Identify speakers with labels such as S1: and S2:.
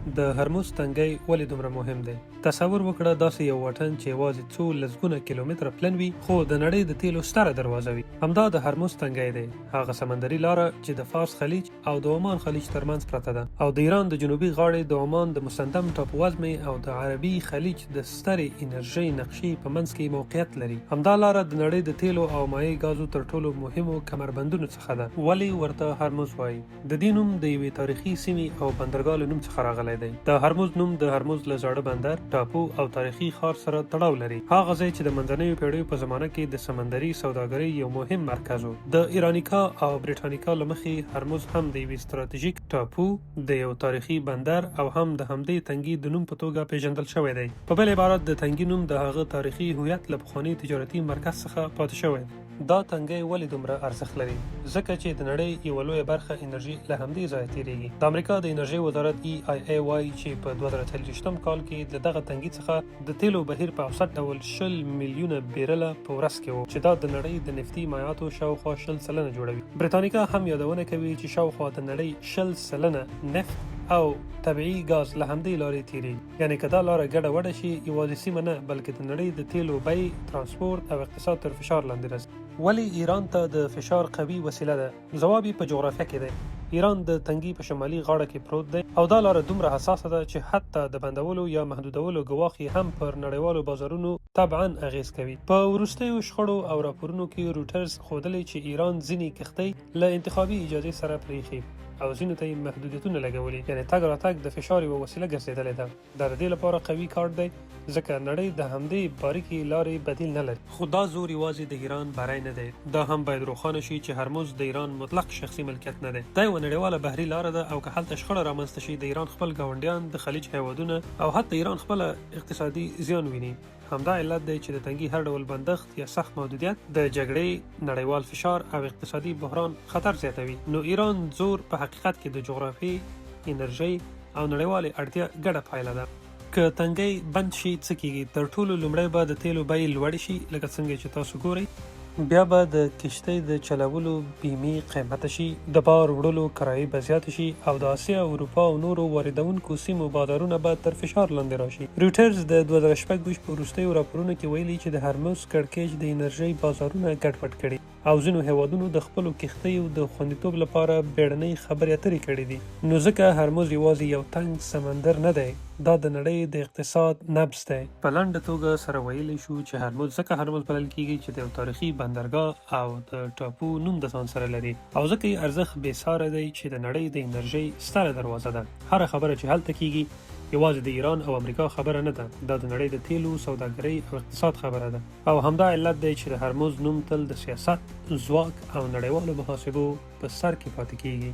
S1: د هرمز تنګی ولې دومره مهم دی؟ تصور وکړه داسې یو واټن چې یوازې څو لسګونه کیلومتره پلن وي، خو د نړۍ د تیلو ستره دروازه وي. همدا د هرمز تنګی دی، هغه سمندري لاره چې د فارس خلیج او د عمان خلیج ترمنځ پرته ده او د ایران د جنوبي غاړې، د عمان د مسندم ټاپووزمې او د عربي خلیج د سترې انرژۍ نقشې په منځ کې موقعیت لري. همدا لاره د نړۍ د تیلو او مایع ګازو تر ټولو مهمو کمربندونو څخه ده. ولې ورته هرمز وايي؟ د دې نوم د یوې تاریخي سیمې او بندرګاه له نوم څخه راغلی دی. د هرمز نوم د هرمز له زاړه بندر، ټاپو او تاریخي ښار سره تړاو لري، هغه ځای چې د منځنیو پېړیو په زمانه کې د سمندري سوداګرۍ یو مهم مرکز و. د ایرانیکا او بریټانیکا له مخې، هرمز هم د یوې ستراتیژیک ټاپو، د یو تاریخي بندر او هم د همدې تنګي د نوم په توګه پېژندل شوی دی. په بل عبارت، د تنګي نوم د هغه تاریخي هویت له پخواني تجارتي مرکز څخه پاتې شوی دی. دا تنګی ولې دومره ارزښت لري؟ ځکه چې د نړۍ یوه لویه برخه انرژي له همدې ځایه تېرېږي. د امریکا د انرژۍ وزارت EIA وايي چې په 2024 کال کې له دغه تنګي څخه د تېلو بهیر په اوسط ډول 20 میلیونه بیرله په ورځ کې و، چې دا د نړۍ د نفتي مایعاتو شاوخوا 20% جوړوي. بریتانیکا هم یادونه کوي چې شاوخوا د نړۍ 20% نفت او طبیعي ګاز له همدې لارې تېرېږي. یعنې که دا لاره ګډه وډه شي، یوازې سیمه نه، بلکې د نړۍ د تېلو بیې، ترانسپورت او اقتصاد تر فشار لاندې راځي. ولې ایران ته د فشار قوي وسیله ده؟ ځواب یې په جغرافیه کې دی. ایران د تنګي په شمالي غاړه کې پروت دی او دا لاره دومره حساسه ده چې حتی د بندولو یا محدودولو ګواښ یې هم پر نړیوالو بازارونو طبعاً اغېز کوي. په وروستیو شخړو او راپورونو کې رویټرز ښودلې چې ایران ځینې کښتۍ له انتخابي اجازې سره پرېښي او ځینو ته یې محدودیتونه لګولي، یعنې تګ راتګ د فشار یوه وسیله ګرځېدلې ده. دا د دې لپاره قوي کارت دی، ځکه نړۍ د همدې باریکې لارې بدیل نه لري. خو دا زور یوازې د ایران بری نه دی. دا هم باید روښانه شي چې هرمز د ایران مطلق شخصي ملکیت نه دی. دا یوه نړیواله بحري لاره ده او که هلته شخړه رامنځته شي، د ایران خپل ګاونډیان، د خلیج هېوادونه او حتی ایران خپله اقتصادي زیان ویني. همدا علت دی چې د تنګي هر ډول بندښت یا سخت محدودیت د جګړې، نړیوال فشار او اقتصادي بحران خطر زیاتوي. نو ایران زور په حقیقت کې د جغرافیې، انرژۍ او نړیوالې اړتیا ګډه پایله ده. که تنګی بند شي څه کیږي؟ تر ټولو لومړی به د تیلو بیې لوړې شي، لکه څنګه چې تاسو ګورئ. بیا به د کښتۍ د چلولو بیمې قیمته شي، د بار وړلو کرایې به زیاتې شي او د اسیا، اروپا او نورو واردوونکو سیمو بازارونه به تر فشار لاندې راشي. رویټرز د 2026 په وروستیو راپورونو کې ویلي چې د هرمز کړکېچ د انرژۍ بازارونه ګډوډ کړي او ځینو هېوادونو د خپلو کښتیو د خوندیتوب لپاره بېړنۍ خبرې اترې کړې دي. نو ځکه هرمز یوازې یو تنګ سمندر نه دی، دا د نړۍ د اقتصاد نبض دی. په لنډه توګه سره ویلی شو چې هرمز ځکه هرمز بلل کیږي چې د یو تاریخي بندرګاه او د ټاپو نوم د ځان سره لري او ځکه یې ارزښت بې ساری دی چې د نړۍ د انرژۍ ستره دروازه ده. هره خبره چې هلته کیږي یوازې د ایران او امریکا خبره نه ده، دا د نړۍ د تیلو، سوداګرۍ او اقتصاد خبره ده او همدا علت دی چې د هرمز نوم تل د سیاست، ځواک او نړیوالو محاسبو په سر کې پاتې کیږي.